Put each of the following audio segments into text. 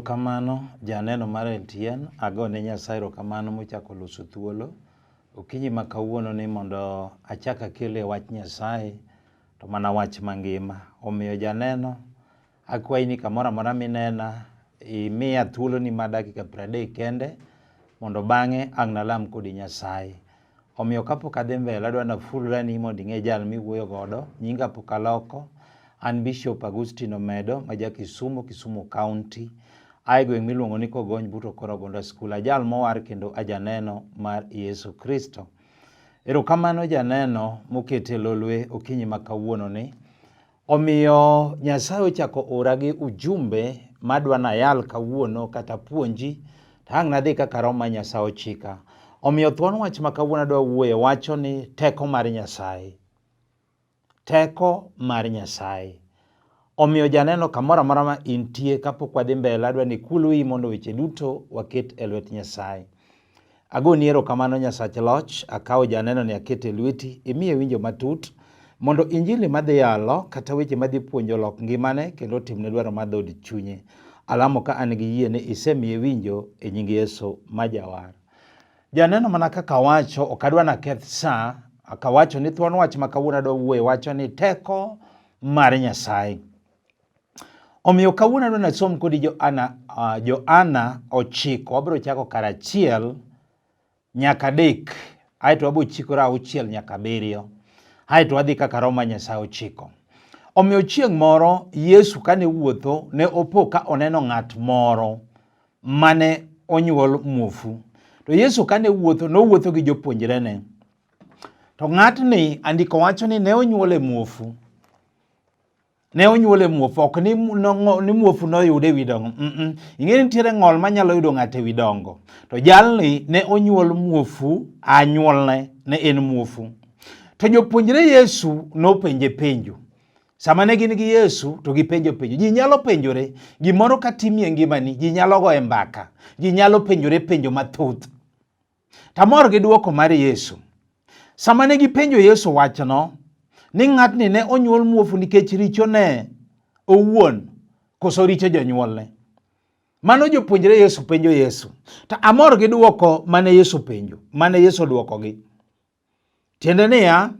Erokamano janeno mar LTN, agone Nyasaye erokamano mochako loso thuolo okinyi ma kawuono ni mondo achak akelie wach Nyasaye to mana wach mangima. Omiyo janeno akwayi ni kamoro amora minena imiya thuoloni ma dakika 30 kende mondo bang'e ang' nalam kodi Nyasaye. Omiyo kapok adhi mbele adwa nafulrani mondo ing'e jal miwuoyo godo. Nyinga pok aloko. An Bishop Agustino Omedo ma ja Kisumo, Kisumu County. A e gweng' miluongo ni Kogony but Okoro Gonda School. Ajal mowar kendo ajaneno mar Yesu Kristo. Erokamano janeno mokete lolwe okinyi ma kawuono ni. Omiyo Nyasaye ochako ora gi ujumbe madwa nayal kawuono kata puonji to ang' nadhi kaka roho mar Nyasaye ochika. Omiyo thuon wach ma kawuono adwa wuoye wacho ni teko mar Nyasaye. Teko mar Nyasaye. Omiyo janeno kamoro amora ma intie kapok wadhi mbele adwa ni ikul wiyi mondo weche duto waket e lwet Nyasaye. Agoni erokamano Nyasach loch, akawo janeno ni aketo e lweti, imiye winjo matut mondo injili madhi yalo kata weche madhi puonjo olok ngimane kendo otimne dwaro mar dhood chunye. Alamo ka an gi yie ni isemiye winjo e nying Yesu ma Jawar. Janeno mana kaka awacho, ok adwa naketh sa, akawacho ni thuon wach ma kawuono adwa wuoye wacho ni teko mar Nyasaye. Omiyo kawuono adwa nasom kodi Johana, Johana 9, wabiro chako kar 1 nyaka 3, aeto wabiro chikore 6 nyaka 7, aeto wadhi kaka Roho mar Nyasaye ochiko. Omiyo chieng' moro Yesu kane wuotho ne opo ka oneno ng'at moro mane onyuol muofu. To Yesu kane wuotho nowuotho gi jopuonjrene. To ng'atni andiko wacho ni ne onyuole muofu. Ne onyuole muofu, ok ni, no, ni muofu noyude e wi dongo. Mm -mm. Ing'e ni nitiere ng'ol manyalo yudo ng'ato e wi dongo. To jalni ne onyuol muofu, anyuolne ne en muofu. To jopuonjre Yesu nopenje penjo. Sama ne gin gi Yesu to gipenjo penjo. Ji nyalo penjore gimoro ka timie ngimani, ji nyalo goye mbaka, ji nyalo penjore penjo mathoth. Tamor gi dwoko mar Yesu. Sama ne gipenjo Yesu wachno, ni ng'atni ne onyuol muofu nikech richone owuon koso richo jonyuolne. Mano jopuonjre Yesu penjo Yesu. To amor gi dwoko mane Yesu penjo, mane Yesu odwokogi. Tiende niya,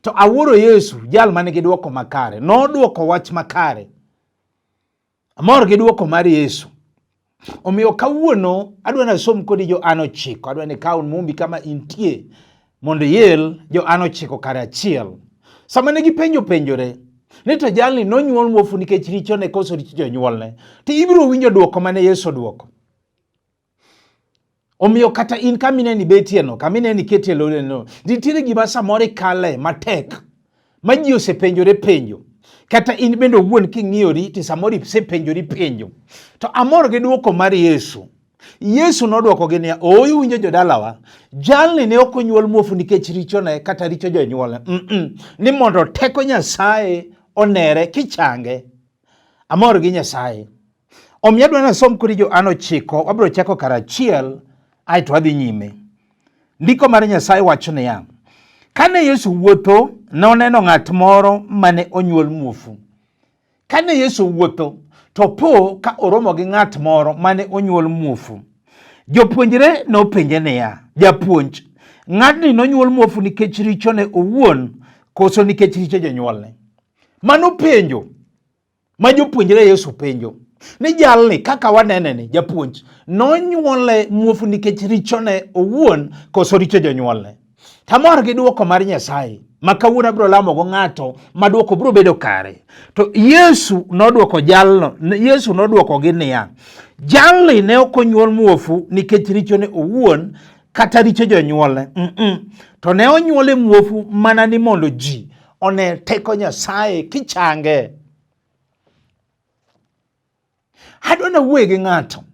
to awuoro Yesu, jal mane gi dwoko makare. Nodwoko wach makare. Amor gi dwoko mar Yesu. Omiyo kawuono adwa nasom kodi Johana 9. Adwa ni ikaw mumbi kama intie mondo iel Johana 9 kar 1. Sama ne gipenjo penjore ni to jalni nonyuol muofu nikech richone koso richo jonyuolne, to ibiro winjo dwoko mane Yesu odwoko. Omiyo kata in kama ineni betieno, kama ineni iketie loreno, nitiere gima samoro ikale matek ma ji osepenjore penjo. Kata in bende owuon king'iyori to samoro isepenjori penjo. To amor gi dwoko mar Yesu. Yesu nodwokogi niya, ooyo winjo jodalawa, jalni ne ok onyuol muofu nikech richone kata richo jonyuolne. Mm -mm. Ni mondo teko Nyasaye onere kichange. Amor gi Nyasaye. Omiyo adwa nasom kodi Johana 9, wabiro chako kar 1 aeto wadhi nyime. Ndiko mar Nyasaye wacho niya, kane Yesu wuotho, noneno ng'at moro mane onyuol muofu. Kane Yesu wuotho, to po ka oromo gi ng'at moro mane onyuol muofu. Jopuonjre nopenje niya, Japuonj, ng'atni nonyuol muofu nikech richone owuon koso nikech richo jonyuolne? Mano penjo ma jopuonjre Yesu penjo ni jalni kaka wanene ni japuonj nonyuole muofu nikech richone owuon koso richo jonyuolne. Tamor gi dwoko mar Nyasaye ma kawuono abiro lamogo ng'ato ma dwoko biro bedo kare. To Yesu nodwoko jalno, Yesu nodwokogi niya, jalni ne ok onyuol muofu nikech richone owuon kata richo jonyuolne. Mm -mm. To ne onyuole muofu mana ni mondo ji one teko Nyasaye kichange. Adwa nawuoye gi ng'ato.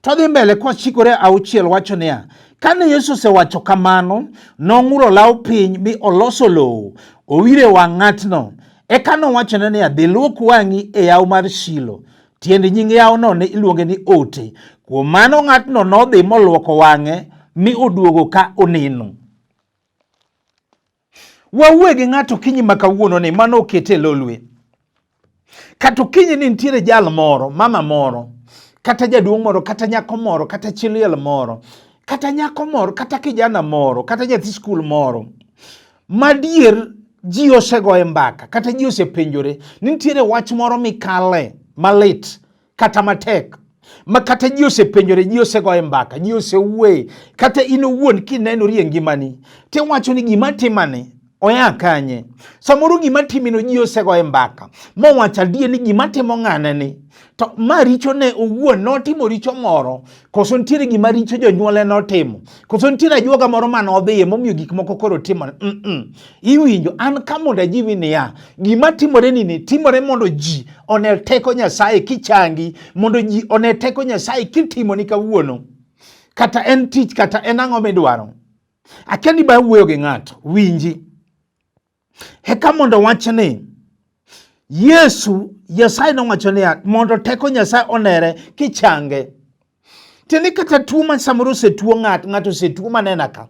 To dhi mbele kwachikore 6 wacho niya, kane Yesu osewacho kamano, nong'uro law piny mi oloso lowo, owire wang' ng'atno. Eka nowachone niya, dhi luok wang'i e yawo mar Shilo. Tiend nying yawono ne iluonge ni Ote. Kuom mano ng'atno nodhi moluoko wang'e mi oduogo ka oneno. Wawuoye gi ng'ato okinyi ma kawuono ni mano okete e lolwe. Kata okinyi ni nitiere jal moro, mama moro, Kata jaduong' moro, kata nyako moro, kata chi liel moro, kata nyako moro, kata kijana moro, kata nyathi skul moro madier ji osegoye mbaka kata ji osepenjore ni nitiere wach moro mikale malit kata matek ma kata ji osepenjore, ji osegoye mbaka, ji osewuoye, kata in owuon kinenori e ngimani tiwacho ni gima timani oya kanye. Samoro gima timino ji osegoye mbaka mowacho adier ni gima timo ng'ane ni to ma richo ne owuon notimo richo moro, koso nitiere gima richo jonyuolne notimo, koso nitiere ajuoga moro mane odhiye momiyo gik moko koro timore. Iwinjo an ka mondo ajiwi niya, gima timore ni ni timore mondo ji one teko Nyasaye kichangi, mondo ji one teko Nyasaye kitimoni kawuono. Kata en tich, kata en ang'o midwaro. Akia ni ba wuoyo gi ng'ato, winji. Eka mondo wach ni Yesu, Nyasaye nowacho niya, mondo teko Nyasaye onere kichange. Tiende kata tuo ma samoro osetuo ng'ato, ng'ato osetuo manena ka.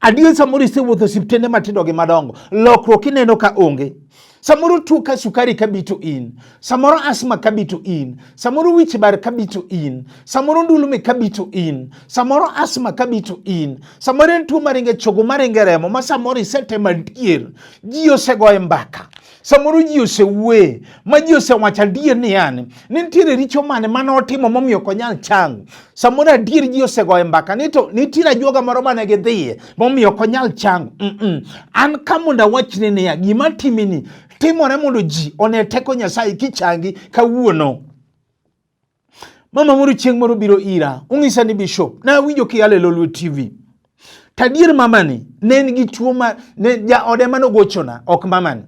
Adier samoro isewuotho osiptende matindo gi madongo, lokruok ineno ka onge. Samoro tuo ka sukari kabito in, samoro asma kabito in, samoro wich bar kabito in, samoro ndulme kabito in, samoro asma kabito in, samoro en tuo maringe chogo maringe remo ma samoro isetemo adier, ji osegoye mbaka. Samoro ji osewuoye ma ji osewacho adier ni yani ni nitiere richo mane mane otimo momiyo ok onyal chango. Samoro adier ji osegoye mbaka ni to nitiere ajuoga moro mane gidhiye momiyo ok onyal chango. An ka mondo awachni niya, gima timini timore mondo ji one teko Nyasaye kichangi kawuono. Mama moro chieng' moro biro ira, ong'isa ni Bishop, nawinjo kiyalo e Lolwe TV. To adier mamani ne en gi tuo ma ne jaode mane ogochona, ok mamani.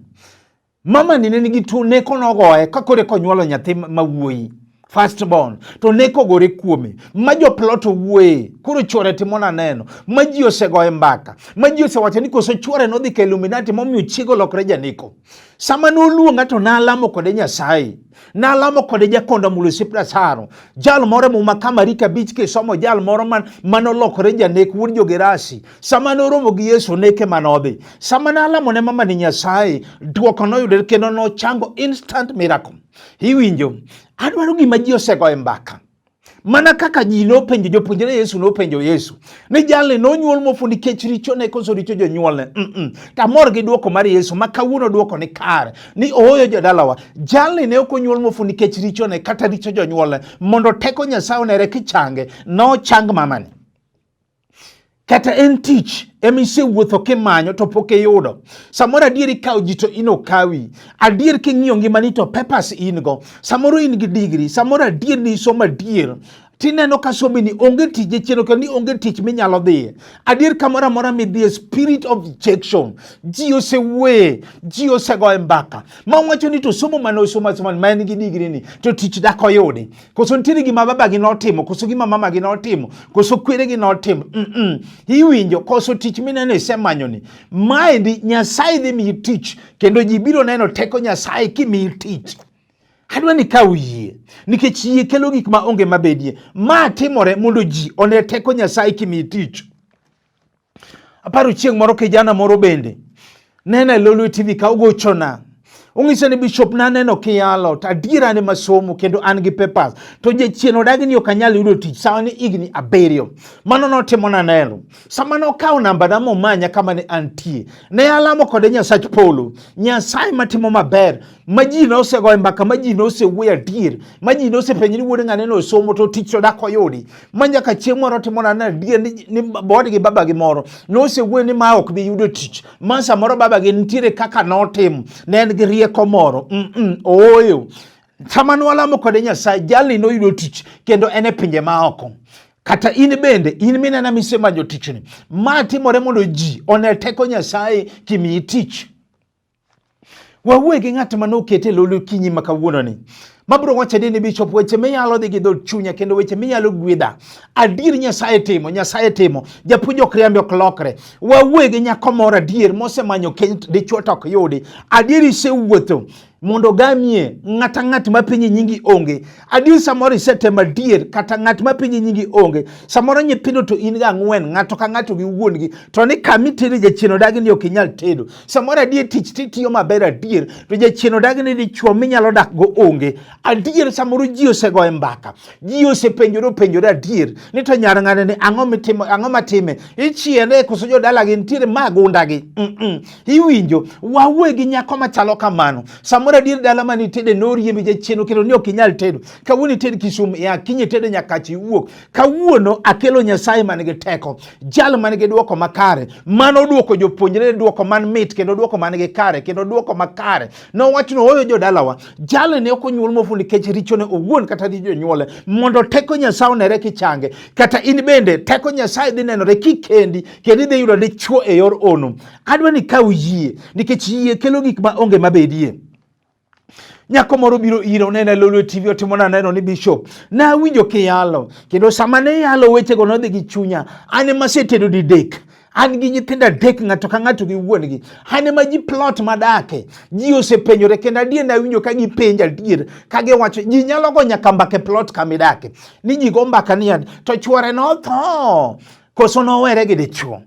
Mamani ne nigi tuo, neko nogoye ka koro eka onyuolo nyathi ma wuoyi, first born, to neko ogore kuome, ma joplot owuoye, koro chuore timona neno, ma ji osegoye mbaka, ma ji osewacho ni koso chuore nodhi ka Illuminati momiyo chiege olokore janeko. Sama noluonga to nalamo kode Nyasaye, nalamo kode Jakondo Mulo osiep Lazaro, jal moro e Muma ka Mariko 5 kisomo jal moro manolokore janek wuod Jogerasi. Sama noromo gi Yesu neke manodhi. Sama nalamo ne mama ni Nyasaye, dwoko noyudore kendo nochango instant miracle. Iwinjo, adwaro gima ji osegoye mbaka. Mana kaka ji nopenjo, jopuonjre Yesu nopenjo Yesu ni jalni nonyuol muofu nikech richone koso richo jonyuolne. Tamor gi dwoko mar Yesu ma kawuono dwoko ni kare ni ooyo jodalawa, jalni ne ok onyuol muofu nikech richone kata richo jonyuolne, mondo teko Nyasaye onere kichange. Nochang mamani. Kata en tich ema isewuotho kimanyo to pok iyudo. Samoro adier ikawo ji to in okawi. Adier king'iyo ngimani to papers in go. Samoro in gi degree, samoro adier ni isomo adier. Tineno ka somi ni onge tije chien ok ni onge tich minyalo dhiye. Adier kamoro amora midhiye spirit of rejection. Ji osewuoye, ji osegoye mbaka. Ma wacho ni to somo mane osomo asoma ma en gi degree ni to tich dak oyudi. Koso nitiere gima babagi notimo, koso gima mamagi notimo, koso kweregi notimo. Iwinjo, koso tich mineno isemanyoni. Maendi Nyasaye dhi miyi tich, kendo ji biro neno teko Nyasaye kimiyi tich. Adwa ni kaw yie, nikech yie kelo gik ma onge mabedie. Ma timore mondo ji one teko Nyasaye kimiyi tich. Aparo chieng' moro kijana moro bende nena e Lolwe TV ka ogochona. Ong'isa ni Bishop naneno kiyalo to adier an ema somo kendo an gi papers to jachien odagi ni ok anyal yudo tich sawa ni higni 7. Mano notimona neno. Sama nokawo nambana momanya kama ne antie, ne alamo kode Nyasach polo, Nyasaye matimo maber, ma ji nosegoye mbaka, ma ji nosewuoyo adier, ma ji nosepenjo ni wuod ng'ane no somo to tich to dak oyudi, ma nyaka chieng' moro timona na adier ni boodgi babagi moro nosewuoyo ni ma ok bi yudo tich, ma samoro babagi nitiere kaka notimo, ne en gi rieko moro. Ooyo. Sama nwalamo kode Nyasaye, jalni noyudo tich kendo en e pinje maoko. Kata in bende, in minena misemanyo tichni, ma timore mondo ji one teko Nyasaye kimiyi tich. Wawuoye gi ng'at ma nokete e lolo okinyi ma kawuononi. Mabiro wacho ni Bishop, weche miyalo dhi gi dhood chunya kendo weche miyalo gwedha. Adier Nyasaye timo, Nyasaye timo. Japuonj ok riambi ok lokre. Wawuoye gi nyako moro adier mosemanyo keny dichwo to ok yudi. Adier isewuotho mondo ogamie ng'ata ng'at ma penji nyingi onge. Adier samoro isetemo adier kata ng'at ma penji nyingi onge. Samoro nyithindo to in ga 4, ng'ato ka ng'ato gi wuon-gi. To ni kama itede jachien odagi ni ok inyal tedo. Samoro adier tich titiyo maber adier to jachien odagi ni dichwo minyalo dak go onge. Adier samoro ji osegoye mbaka, ji osepenjore openjore adier ni to nyar ng'ane ni ang'o mitimo, ang'o matime, ichiele koso jodalagi nitiere ma gundagi. Iwinjo, wawuoye gi nyako machalo kamano. Samoro adier dala mane itede noriembi jachien okelo ni ok inyal tedo. Kawuono ited Kisumu, ya kiny itede Nyakach iwuok. Kawuono akelo Nyasaye man gi teko, jal man gi dwoko makare, mano dwoko jopuonjre dwoko man mit kendo dwoko man gi kare kendo dwoko makare. Nowacho ni ooyo jodalawa, jal ne ok onyuol muofu nikech richone owuon kata richo jonyuole, mondo teko Nyasaye onere kichange. Kata in bende teko Nyasaye dhi nenore kikendi kendo idhi yudo dichwo e yor ono. Adwa ni kaw yie, nikech yie kelo gik ma onge mabedie. Nyako moro biro ira onena e Lolwe TV otimona neno ni bishop nawinjo kiyalo kendo sama ne iyalo wechego nodhi gi chunya. An ema asetedo didek, an gi nyithindo adek, ng'ato ka ng'ato gi wuon-gi. An ema ji plot madake, ji osepenjore kendo adier nawinjo ka gipenjo adier ka giwacho ji nyalo go nyaka mbaka e plot kama idake ni ji go mbaka niya to chuore notho koso nowere gi dichuo.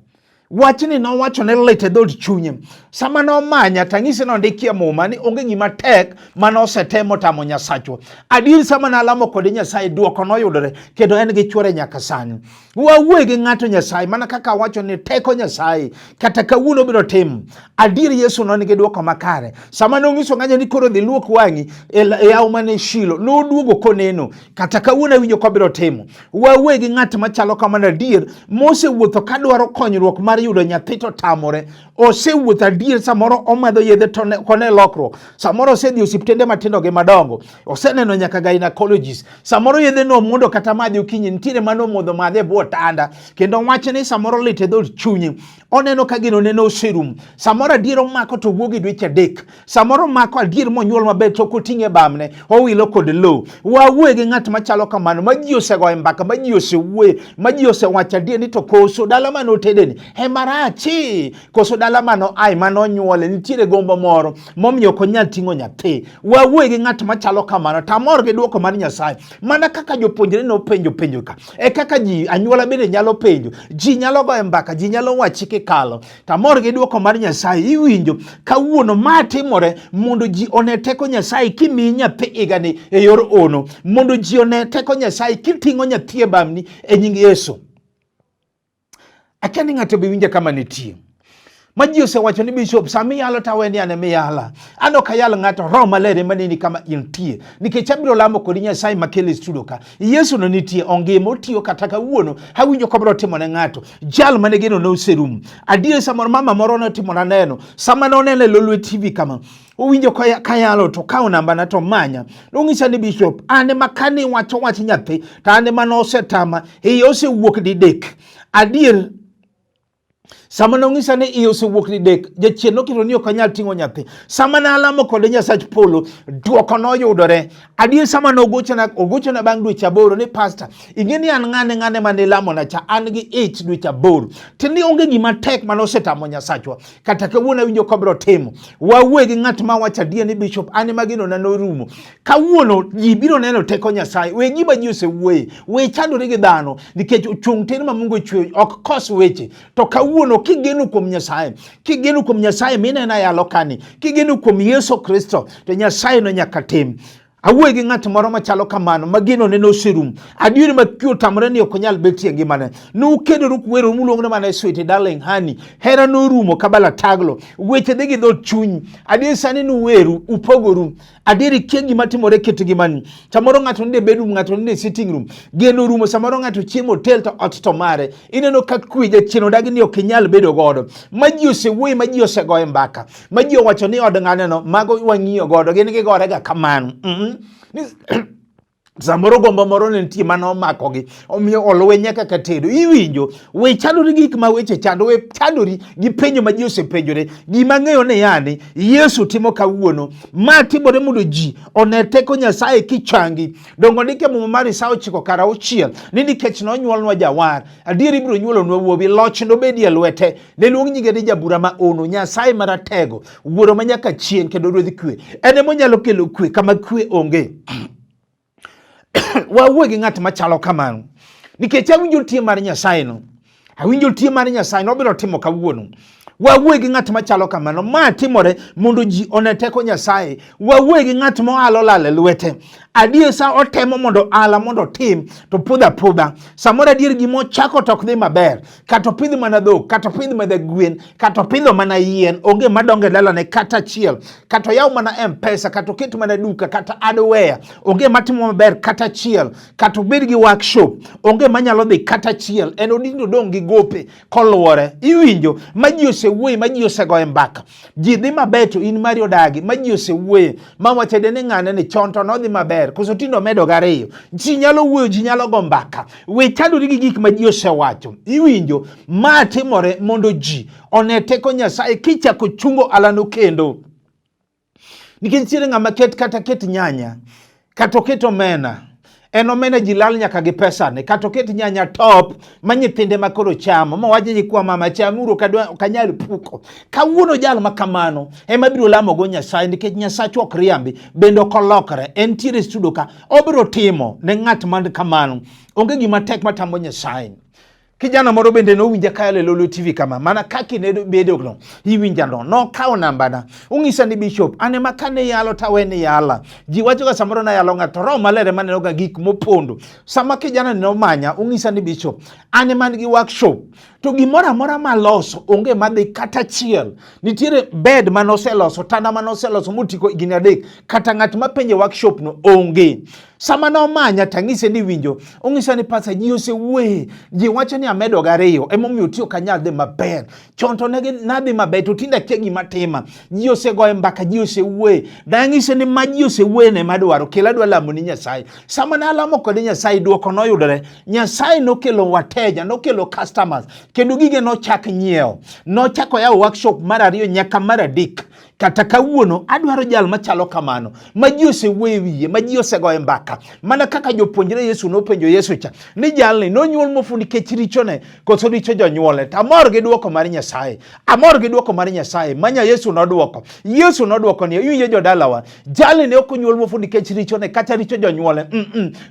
Wachni nowacho ne lit e dhood chunye. Sama nomanya tang'ise nondikie muma ni onge gima tek mane osetemo tamo Nyasachwa. Adier sama nalamo kode Nyasaye dwoko noyudore kendo en gi chwore nyaka sani. Wawuoye gi ng'ato Nyasaye mana kaka awacho ni teko Nyasaye kata kawuono biro timo. Adier Yesu no nigi dwoko makare. Sama nong'iso ng'anyo ni koro dhi luok wang'i e yawo mane Shilo, noduogo koneno. Kata kawuono awinjo kobiro timo. Wawuoye gi ng'at machalo kamano adier mosewuotho kadwaro konyruok mar yudo nyathi to tamore. Osewuotho adier, samoro omadho yedhe to kone lokruok. Samoro osedhi osiptende matindo gi madongo. Oseneno nyaka gynecologist. Samoro yedhe no mondo kata madhi okinyi, nitiere mano modho madhe e bwo otanda. Kendo wach ni samoro lit e dhood chunye. Oneno ka gino neno oserumo. Samoro adier omako to wuok gi dweche adek. Samoro omako adier monyuol maber to ok oting'e bamne, owilo kod lowo. Wawuoye gi ng'at machalo kamano ma ji osegoye mbaka, ma ji osewuoye, ma ji osewacho adier ni to koso dala mane otedeni ema rachi, koso dala mane oaye mane onyuole nitiere gombo moro momiyo ok onyal ting'o nyathi. Wawuoye gi ng'at machalo kamano tamor gi dwoko mar Nyasaye. Mana kaka jopuonjre nopenjo penjo ka, e kaka ji anyuola bende nyalo penjo, ji nyalo goyo mbaka, ji nyalo wachi kikalo. Tamor gi dwoko mar Nyasaye. Iwinjo kawuono ma timore mondo ji one teko Nyasaye kimiyi nyathi higani e yor ono, mondo ji one teko Nyasaye kiting'o nyathi e bamni e nying Yesu. Akia ni ng'ato be winja kama nitie. Ma ji osewacho ni bishop sama iyalo to awe ni an ema iyala. An ok ayal ng'ato, Roho Maler ema neni kama intie. Nikech abiro lamo kodi Nyasaye makele e studio ka. Yesu no nitie, ongima, otiyo kata kawuono. Awinjo kobiro timo ne ng'ato. Jal mane geno ne oserumo. Adier samoro mama moro notimona neno. Sama noneno e Lolwe TV kama, owinjo kayalo to kawo nambana to manya. Nong'isa ni bishop, an ema kane iwacho wach nyathi, to an ema nosetama, iye osewuok didek. Adier sama nong'isa ni iye osewuok didek, jachien noketo ni ok anyal ting'o nyathi. Sama nalamo kode Nyasach polo, dwoko noyudore. Adier sama nogochona, ogochona bang' dweche 8 ni pastor, ing'e ni an ng'ane ng'ane mane ilamona cha, an gi ich dweche 8. Tiende ni onge gima tek mane osetamo Nyasachwa. Kata kawuono awinjo kobiro timo. Wawuoye gi ng'at ma wacho adier ni bishop, an ema gino na norumo. Kawuono ji biro neno teko Nyasaye. We gima ji osewuoye, we chandori gi dhano, nikech ochung' tir ma Mungu ochweyo ok kos weche. To kawuono kigeno kuom Nyasaye, kigeno kuom Nyasaye mineno ayalo kani, kigeno kuom Yesu Kristo, to Nyasaye no nyaka tim. Awuoye gi ng'at moro machalo kamano ma geno ne noserumo. Adier ma kwe otamore ni ok onyal betie e ngimane. Nukedoru kuweru muluongo ni mana sweet darling honey. Hera norumo ka balataglo. Weche dhi gi dhood chuny. Adier sani nuweru, upogoru. Adier ikia gima timore kit ngimani. Samoro ng'ato nindo e bedroom, ng'ato nindo e sitting room. Geno orumo, samoro ng'ato chiemo hotel to ot to mare. Ineno ka kwe jachien odagi ni ok inyal bedo godo. Ma ji osewuoye, ma ji osegoye mbaka. Ma ji owacho ni od ng'aneno, mago wang'iyo godo, gin gigorega kamano. Samoro gombo moro ne nitie mane omakogi, omiyo oluwe nyaka ka tedo. Iwinjo, we chandori gik ma weche chando, we chandori gi penjo ma ji osepenjore. Gima ng'eyo ni yani, Yesu timo kawuono, ma timore mondo ji one teko Nyasaye kichangi. Dongo ndike Muma mar Isaya 9:6 ni nikech nonyuolnwa jawar, adier ibiro nyuolonwa wuowi, loch nobedi e lwete. Ne luong nyinge ni Jabura ma ono, Nyasaye maratego, Wuoro ma nyaka chieng' kendo Ruodh kwe. En ema onyalo kelo kwe kama kwe onge. Wawuo gi ng'at machalo kamano, nikech awinjo tie mar Nyasaye no, awinjo tie mar Nyasaye no obiro timo kawuono. Wawuo gi ng'at machalo kamano, ma timore mondo ji one teko Nyasaye. Wawuo gi ng'at moalo lal e lwete. Adier sa otemo mondo ala mondo otim to pudha apudha. Samoro adier gima ochako to ok dhi maber. Kata opidh mana dhok, kata opidh mana gwen, kata opidho mana yien, onge madongo e dalane kata achiel. Kata oyaw mana M-Pesa, kata oket mana duka, kata hardware, onge matimo maber kata achiel. Kata obed gi workshop, onge manyalo dhi kata achiel. En odindo odong' gi gope koluore. Iwinjo ma ji osewuoye, ma ji osegoye mbaka. Ji dhi maber to in mari odagi, ma ji osewuoye, ma wacho ni ng'ane ni chon to nodhi maber, koso tinde omedo gariyo. Ji nyalo wuoyo, ji nyalo go mbaka. We chandori gi gik ma ji osewacho. Iwinjo, ma timore mondo ji one teko Nyasaye kichako chungo alano kendo. Nikech nitiere ng'ama ket kata ket nyanya, kata oket omena, en omena ji lal nyaka gi pesane, kata oket nyanya top ma nyithinde ma koro chamo, ma wacho nyikwa mama chamuru ok anyal puko. Kawuono jal ma kamano ema biro lamogo Nyasaye, nikech Nyasachwa ok riambi, bende ok olokre. Entiere e studio ka, obiro timo ne ng'at man kamano. Onge gima tek matamo Nyasaye. Kijana moro bende nowinja ka yalo e Lolwe TV kama, mana kaka ne bedo no, iwinja no, nokawo nambana. Ong'isa ni Bishop, an ema kane yalo to awe ni yala. Ji wacho ga samoro nayalo ng'ato, Roho Maler ema neno ga gik mopondo. Sama kijana ni nomanya, ong'isa ni Bishop, an ema an gi workshop. To gimoro amora maloso, onge madhi kata achiel. Nitiere bed mane oseloso, tanda mane oseloso motiko higni 3, kata ng'at mapenje workshop no onge. Sama nomanya tang'ise ni winjo, ong'isa ni pasa ji osewuoye, ji wacho ni amedo gariyo, emomiyo tiyo kanyal dhi maber. Chon to negi nadhi maber to tinde akia gima tima. Ji osegoye mbaka, ji osewuoye. Dang'ise ni ma ji osewuoye ne madwaro, kel adwa lamo ni Nyasaye. Sama nalamo kode Nyasaye, dwoko noyudore. Nyasaye nokelo wateja, nokelo customers, kendo gige nochak nyiewo. Nochako yawo workshop mar 2 nyaka mar 3. Kata kawuono adwaro jal machalo kamano, ma ji osewuoyo e wiye, ma ji osegoye mbaka, mana kaka jopuonjre Yesu nopenjo Yesu cha ni jalni nonyuol muofu nikech richone koso richo jonyuolne. To amor gi dwoko mar Nyasaye, amor gi dwoko mar Nyasaye manya Yesu nodwoko. Yesu nodwoko ni, iwinjo jodalawa, jalni ne ok onyuol muofu nikech richone kata richo jonyuolne.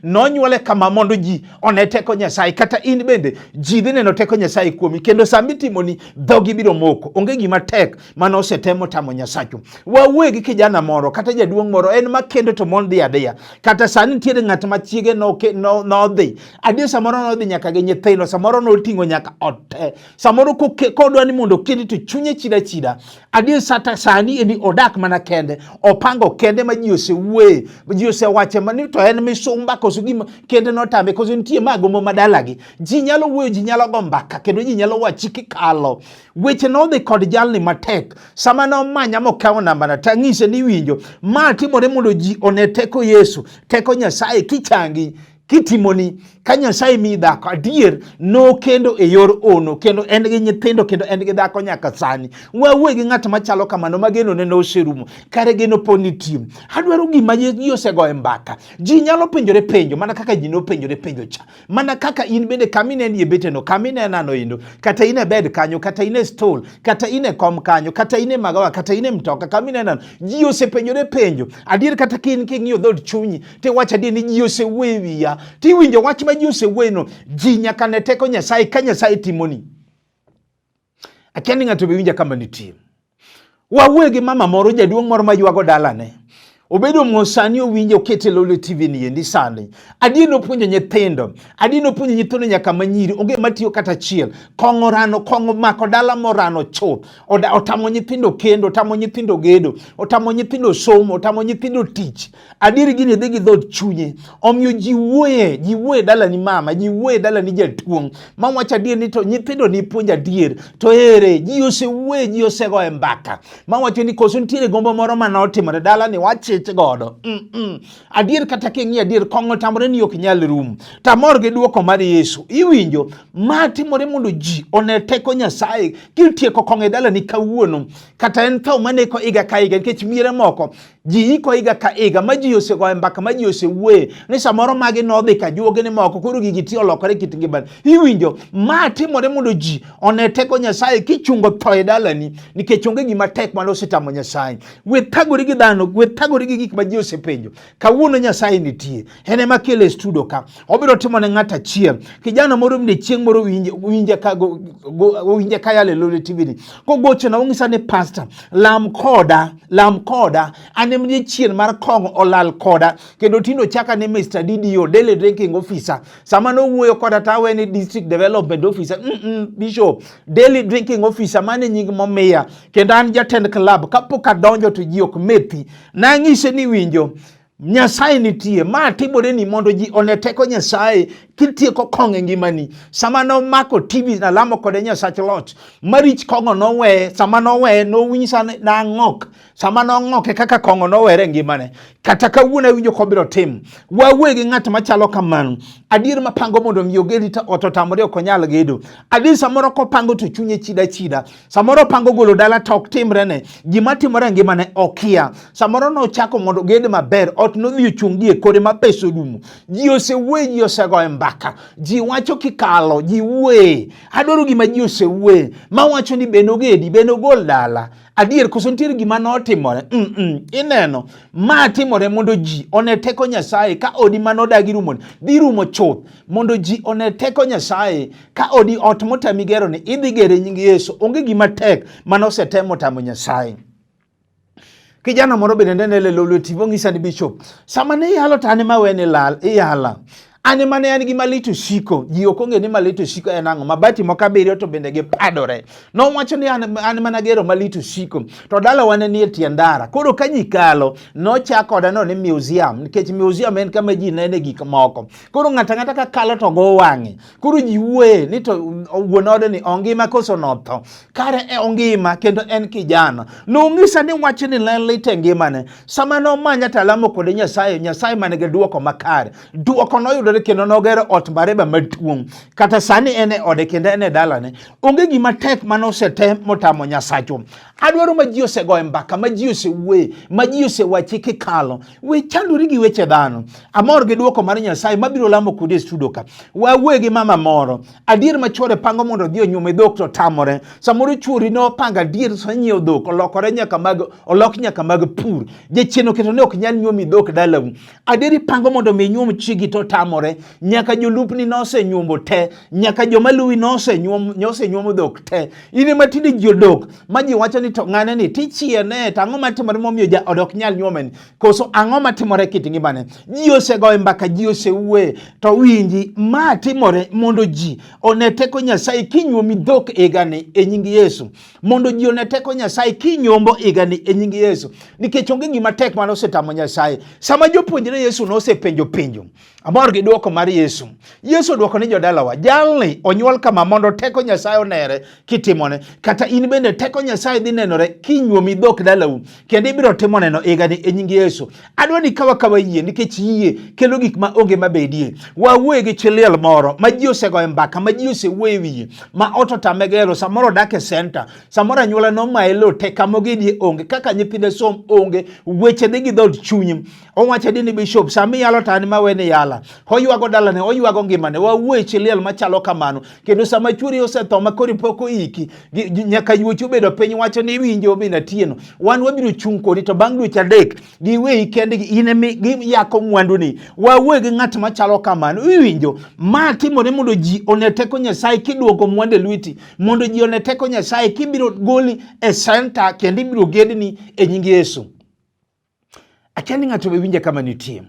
Nonyuole kama mondo ji one teko Nyasaye. Kata in bende ji dhi neno teko Nyasaye kuomi, kendo sama itimoni dhogi biro moko. Onge gima tek mane osetemo tamo Nyasachu. Wawuoye gi kijana moro kata jaduong' moro, en makendo to mon dhi adhiya. Kata sani nitiere ng'at ma chiege nodhi adier, samoro nodhi nyaka gi nyithindo, samoro noting'o nyaka ot te, samoro kodwa ni mondo okendi to chunye chida chida. Adier sata sani endi odak mana kende, opango kende ma ji osewuoye, ji osewache ni to en misumba koso gima kende notame, koso nitie ma gombo madalagi. Ji nyalo wuoyo, ji nyalo go mbaka, kendo ji nyalo wachi kikalo. Weche nodhi kod jalni matek. Sama nomanya mokawo nambana tang'ise ni winjo, ma timore mondo ji one teko Yesu, teko Nyasaye kichangi, kitimoni. Ka Nyasaye miyi dhako, adier nokendo e yor ono, kendo en gi nyithindo, kendo en gi dhako nyaka sani. Wawuoye gi ng'at machalo kamano ma geno ne noserumo, kare geno pod nitie. Adwaro gima ji osegoye mbaka. Ji nyalo penjore penjo mana kaka ji nopenjore penjo cha. Mana kaka in bende kama inenie beteno, kama inenano endo, kata in e bed kanyo, kata in e stool, kata in e kom kanyo, kata in e magawa, kata in e mtoka, kama inenano, ji osepenjore penjo. Adier kata ka in king'iyo dhood chunyi, tiwacho adier ni ji osewuoyo e wiya. Tiwinjo wach ma ji osewuoyeno, ji nyaka ne teko Nyasaye ka Nyasaye timoni. Akia ni ng'ato be winja kama nitie. Wawuoyo gi mama moro, jaduong' moro maywago dalane. Obedo mos sani owinjo okete Lolwe TV ni endi sani. Adier nopuonjo nyithindo, adier nopuonjo nyithindo nyaka manyiri, onge matiyo kata achiel. Kong'o rano, kong'o mako dala morano chuth. Otamo nyithindo kendo, otamo nyithindo gedo, otamo nyithindo somo, otamo nyithindo tich. Adier gini dhi gi dhood chunye. Omiyo ji wuoye, ji wuoye dalani mama, ji wuoye dalani jatuong'. Ma wacho adier ni to nyithindo ni puonj adier. To ere, ji osewuoye, ji osegoye mbaka. Ma wacho ni koso nitiere gombo moro mane otimore dalani wachich godo. Adier kata king'iyo adier, kong'o tamore ni ok nyal rumo. Tamor gi dwoko mar Yesu. Iwinjo, ma timore mondo ji one teko Nyasaye. Kitieko kong'o e dalani kawuono, kata en tho maneko higa ka higa, nikech miere moko ji iko higa ka higa ma ji osegoye mbaka, ma ji osewuoye ni samoro magi nodhi ka juogi ni moko, koro gigi ti olokore kit ngimani. Iwinjo, ma timore mondo ji one teko Nyasaye kichungo tho e dalani, nikech onge gima tek mane osetamo Nyasaye. We thagori gi dhano, we thagori gi gik ma ji osepenjo. Kawuono Nyasaye nitie, en ema kele e studio ka, obiro timo ne ng'at achiel. Kijana moro mne chieng' moro winje ka yalo e Lolwe TV ni, kogochona ong'isa ni pastor, lam koda, lam koda, an An e chien mar kong'o olal koda kendo tinde ochaka ni Mr. DDO, Daily Drinking Officer. Sama nowuoyo koda to awe ni District Development Officer. Bishop, Daily Drinking Officer mano e nying momiya kendo an jatend club kapok adonjo to ji ok methi. Nang'ise ni winjo Nyasaye nitie, ma timore ni mondo ji one teko Nyasaye kitieko kong'o e ngimani. Sama nomako TV nalamo kode Nyasach loch, marich kong'o noweye, sama noweye nowinj nang'ok, sama nong'ok e kaka kong'o nowere e ngimane. Kata kawuono awinjo kobiro tim. Wawuoye gi ng'at machalo kamano. Adier mapango mondo mi ogedi to ot otamore ok onyal gedo. Adier samoro kopango to chunye chida chida. Samoro opango golo dala to ok timrene. Gima timore e ngimane okia. Samoro nochako mondo oged maber, ot nodhi ochung' gi e kore ma pesa orumo. Ji osewuoye, ji osegoye mbaka. Ji wacho kikalo, ji wuoye. Adwaro gima ji osewuoye. Mawacho ni be nogedi, be nogol dala. Adier koso nitiere gima notimore? Ineno, ma timore mondo ji one teko Nyasaye ka odi ma nodagi rumoni dhi rumo chuth, mondo ji one teko Nyasaye ka odi ot motami gero ni idhi gere nying Yesu. Onge gima tek mane osetemo tamo Nyasaye. Kijana moro bende ne lelo TV ong'isa ni Bishop, sama ne iyalo to an ema awe ni lal, iyala. An ema ne an gi malit osiko, ji ok ong'e ni malit osiko en ang'o, mabati moko abiriyo to bende gipadore. Nowacho ni an mana gero malit osiko, to dalawa ne nie tie ndara. Koro ka ji kalo, nochak koda no ni museum, nikech museum en kama ji nene gik moko. Koro ng'ato ang'ata ka kalo to go wang'e. Koro ji wuoye ni to wuon odni ongima koso notho. Kare e ongima kendo en kijana. Nong'isa ni wachni ne lit e ngimane. Sama nomanya to alamo kode Nyasaye, Nyasaye man gi duoko makare. Duoko noyudore kendo nogero ot Mareba maduong'. Kata sani en e ode kendo en e dalane. Onge gima tek mane osetem motamo Nyasachwa. Adwaro ma ji osegoye mbaka, ma ji osewuoye, ma ji osewachi kikalo. We chandori gi weche dhano. Amor gi duoko mar Nyasaye mabiro lamo kodi e studio ka. Wawuoye gi mama moro. Adier ma chwore pango mondo odhi onyuome dhok to tamore. Samoro chwori nopango adier nyiewo dhok, olokore nyaka mag, olok nyaka mag pur. Jachien oketo ni ok nyal nyuomi dhok dalau. Adier ipango mondo mi inyuom chiegi to tamore. Nyaka jolupni nosenyuombo te, nyaka joma luwi nosenyuomo dhok te. In ema tinde ji odok ma ji wacho ni to ng'ane ni tichiene to ang'o matimore momiyo jaode ok nyal nyuome ni? Koso ang'o matimore e kit ngimane? Ji osegoyo mbaka, ji osewuoye, to winji ma timore mondo ji one teko Nyasaye kinyuomi dhok higani e nying Yesu, mondo ji one teko Nyasaye kinyombo higani e nying Yesu, nikech onge gima tek mane osetamo Nyasaye. Sama jopuonjre Yesu nosepenjo penjo, amor gi dwoko mar Yesu. Yesu odwoko ni jodalawa, jalni onyuol kama mondo teko Nyasaye onere kitimone. Kata in bende teko Nyasaye dhi nenore kinyuomi dhok dalau, kendo ibiro timo neno higani e nying Yesu. Adwa ni kawa kawa yie, nikech yie kelo gik ma onge mabedie. Wawuoye gi chi liel moro ma ji osegoye mbaka, ma ji osewuoye e wiye, ma ot otame gero, samoro odak e senta, samoro anyuola nomaye lo te, kama ogedie onge, kaka nyithinde som onge, weche dhi gi dhood chuny. Owacho ni Bishop, sama iyalo to an ema aweni yala. Oywago dalane, oywago ngimane. Wawuoye chi liel machalo kamano. Kendo sama chwori osetho ma koro pok oiki, nyaka yuochi obedo piny wacho ni iwinjo min Atieno. Wan wabiro chung' kodi to bang' dweche adek giweyi kendgi, in ema giyako mwanduni. Wawuoye gi ng'at machalo kamano. Iwinjo, ma timore mondo ji one teko Nyasaye kiduoko mwandu e lweti, mondo ji one teko Nyasaye kibiro goli e senta kendo ibiro gedni e nying Yesu. Akia ni ng'ato be winja kama nitie.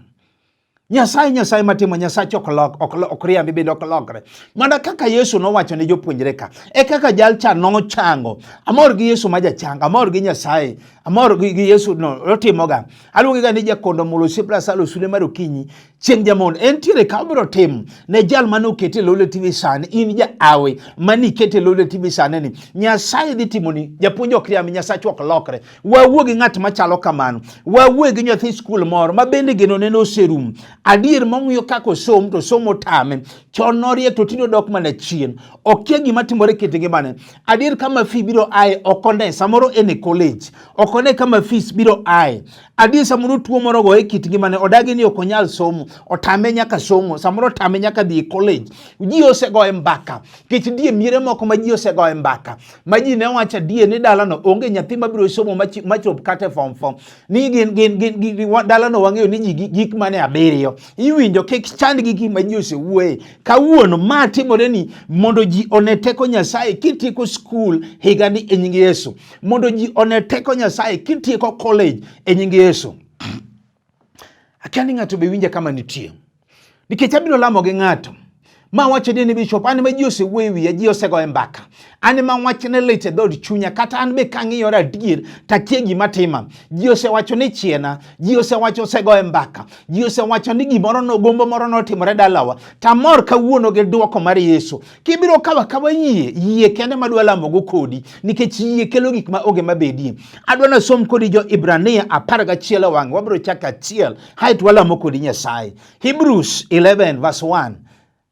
Nyasaye Nyasaye matimo, Nyasache ok lok, ok lo, ok riambi bende ok lokre. Mana kaka Yesu nowacho ne jopuonjre ka, e kaka jal cha nochango. Amor gi Yesu ma jachang, amor gi Nyasaye, amor gi Yesu no otimoga. Aluonge ga ni jakondo mulo osiep Lazaro sule mar okinyi, chieng' jamondo. Entiere ka obiro timo ne jal mane okete e Lolwe TV sani, in jaawe mane ikete e Lolwe TV sani ni, Nyasaye dhi timoni, japuonj ok riambi, Nyasache ok lokre. Wawuo gi ng'at machalo kamano. Wawuo gi nyathi skul moro ma bende geno ne oserumo. Adier mong'iyo kaka osom to somo otame. Chon noriek to tinde odok mana chien. Okia gima timore kit ngimane. Adier kama fee biro aye ok one. Samoro en e college. Ok one kama fees biro aye. Adier samoro tuo moro ogoye kit ngimane. Odagi ni ok onyal somo. Otame nyaka somo. Samoro otame nyaka dhi e college. Ji osegoye mbaka. Nikech nitie miere moko ma ji osegoye mbaka. Ma ji ne wacho adier ni dalano onge nyathi mabiro somo machop kata e form 4. Ni gin dalano wang'eyo ni ji gik mane abiriyo. Iwinjo kik chand gi gima ji osewuoye. Kawuono ma timore ni mondo ji one teko Nyasaye kitieko skul higani e nying Yesu. Mondo ji one teko Nyasaye kitieko college e nying Yesu. Akia ni ng'ato be winja kama nitie. Nikech abiro lamo gi ng'ato ma wacho ni bishop an ma ji osewuoyo e wiya, ji osegoye mbaka, an ma wachne lit e dhood chunya, kata an be kang'iyora adier takia gima tima. Ji osewacho ni chiena, ji osewacho osegoye mbaka, ji osewacho ni gimoro no gombo moro notimore dalawa. Tamor kawuono gi dwoko mar Yesu. Kibiro kawa kawa yie, yie kende madwa lamogo kodi, nikech yie kelo gik ma onge mabedie. Adwa nasom kodi jo Ibrania 11 e wang'e, wabiro chako achiel, haeto walamo kodi Nyasaye. Hebrews 11 verse 1.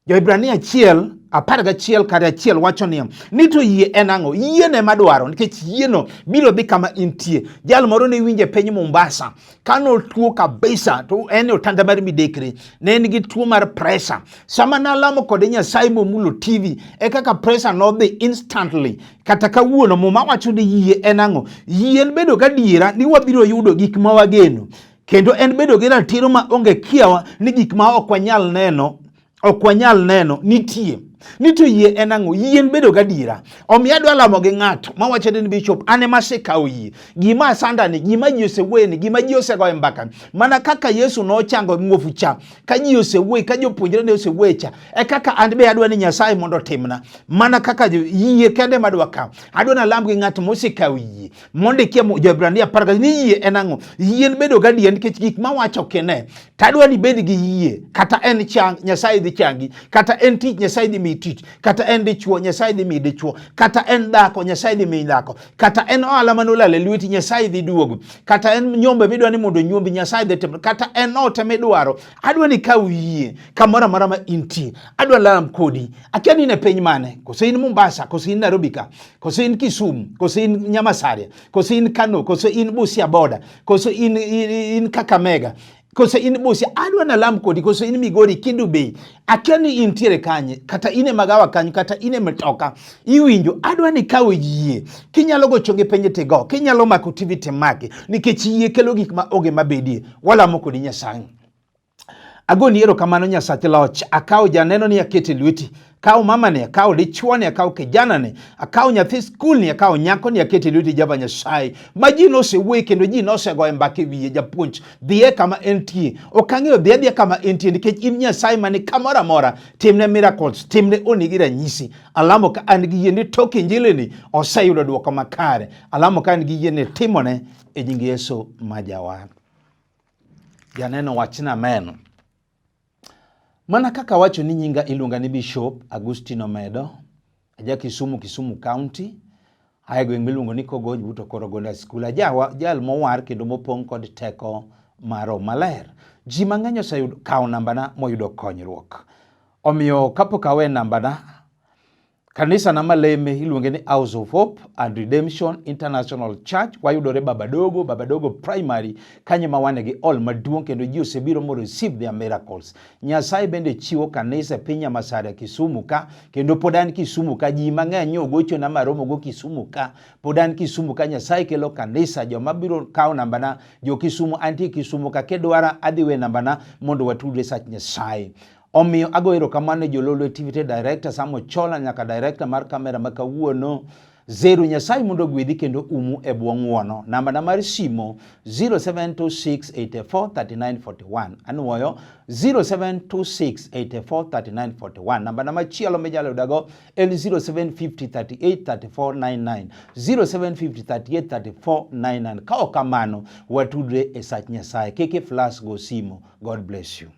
Jo-Ibrania achiel 11 kare achiel wacho niya, ni to yie en ang'o? Yieno ema dwaro, nikech yieno biro dhi kama intie. Jal moro ne winjo e piny Mombasa, kane otuo kabisa, to en e otanda mar midekre, ne en gi tuo mar pressure. Sama nalamo kode Nyasaye momulo TV, e kaka pressure nodhi instantly. Kata kawuono Muma wacho ni yie en ang'o? Yie en bedo gadiera ni wabiro yudo gik ma wageno. Kendo en bedo gi ratiro ma onge kiawa ni gik ma ok wanyal neno, ok wanyal neno nitie. Ni to yie en ang'o? Yie en bedo gadiera. Omiyo adwa lamo gi ng'ato mawacho ni bishop, an ema asekawo yie. Gima asandani, gima ji osewuoyeni, gima ji osegoye mbaka. Mana kaka Yesu nochango muofu cha, ka ji osewuoye, ka jopuonjrene osewuoye cha, e kaka an be adwa ni Nyasaye mondo otimna. Mana kaka yie kende ema adwa kawo. Adwa nalam gi ng'at mosekawo yie. Mondikie Jo-Hibrania apar ni yie en ang'o? Yie en bedo gadier nikech gik mawacho ok ine. To adwa ni ibed gi yie. Kata en chang, Nyasaye dhi changi. Kata en tich, Nyasaye dhi miyi tich. Kata en dichuo, Nyasaye dhi miyi dichuo. Kata en dhako, Nyasaye dhi miyi dhako. Kata en ohala mane olal e lweti, Nyasaye dhi duogo. Kata en nyombe midwa ni mondo onyombi, Nyasaye dhi timo. Kata en ot midwaro, adwa ni ikaw yie kamoro amora ma intie. Adwa lam kodi. Akia ni in e piny mane, koso in Mombasa, koso in Nairobi ka, koso in Kisumu, koso in Nyamasaria, koso in Kano, koso in Busia boda, koso in Kakamega, koso in Busia. Adwa nalam kodi, koso in Migori, Kendu Bay. Akia ni intiere kanye, kata in e magawa kanyo, kata in e mtoka. Iwinjo, adwa ni ikaw yie. Kinyalo gocho gi penje tigo, kinyalo mako TV timaki, nikech yie kelo gik ma onge mabedie. Walamo kodi Nyasaye. Agoni erokamano Nyasach loch, akawo janeno ni akete lweti. Kawo mamani, akawo dichuoni, akawo kijanani, akawo nyathi skul ni, akawo nyako ni akete lweti Jehova Nyasaye. Ma ji nosewuoye kendo ji nosegoye mbaka e wiye japuonj. Dhiye kama entie. Ok ang'eyo dhi adhiya kama entie nikech in Nyasaye mani kamoro amora. Timne miracles, timne honni gi ranyisi. Alamo ka an gi yie ni tok injili ni oseyudo dwoko makare. Alamo ka an gi yie ni timone e nying Yesu ma Jawar. Janeno wachna amen. Mana kaka awacho ni nyinga iluonga ni Bishop Agustino Omedo, aja Kisumu, Kisumu County, ae gweng' miluongo ni Kogoj but Okorogonda School. Ajawa jal mowar kendo mopong' kod teko mar Roho Maler. Ji mang'eny oseyudo kawo nambana moyudo konyruok. Omiyo kapok awe nambana, Kanisa na maleme iluonge ni House of Hope and Redemption International Church. Wayudore Babadogo, Babadogo Primary, kanyo ma wane gi hall maduong' kendo ji osebiro mo receive their miracles. Nyasaye bende chiwo kanisa e piny Nyamasaria Kisumu ka, kendo pod an Kisumu ka, ji mang'eny nyo ogochona maromo go Kisumu ka, pod an Kisumu ka, Nyasaye kelo kanisa, joma biro kawo nambana, jo Kisumu, antie Kisumu ka, kidwara adhi we nambana mondo watudre sach Nyasaye. Omiyo ago erokamano ne Jololo TV director Sam Ochola nyaka director mar kamera ma kawuono Zeru. Nyasaye mondo ogwedhi kendo umu e bwo ng'uono. Namba na mar simo 0726843941. Anuoyo 0726843941. Namba na machielo minyalo yudago en 0750383499. 0750383499. Ka ok kamano, watudre e sach Nyasaye. Kik i flash go simo. God bless you.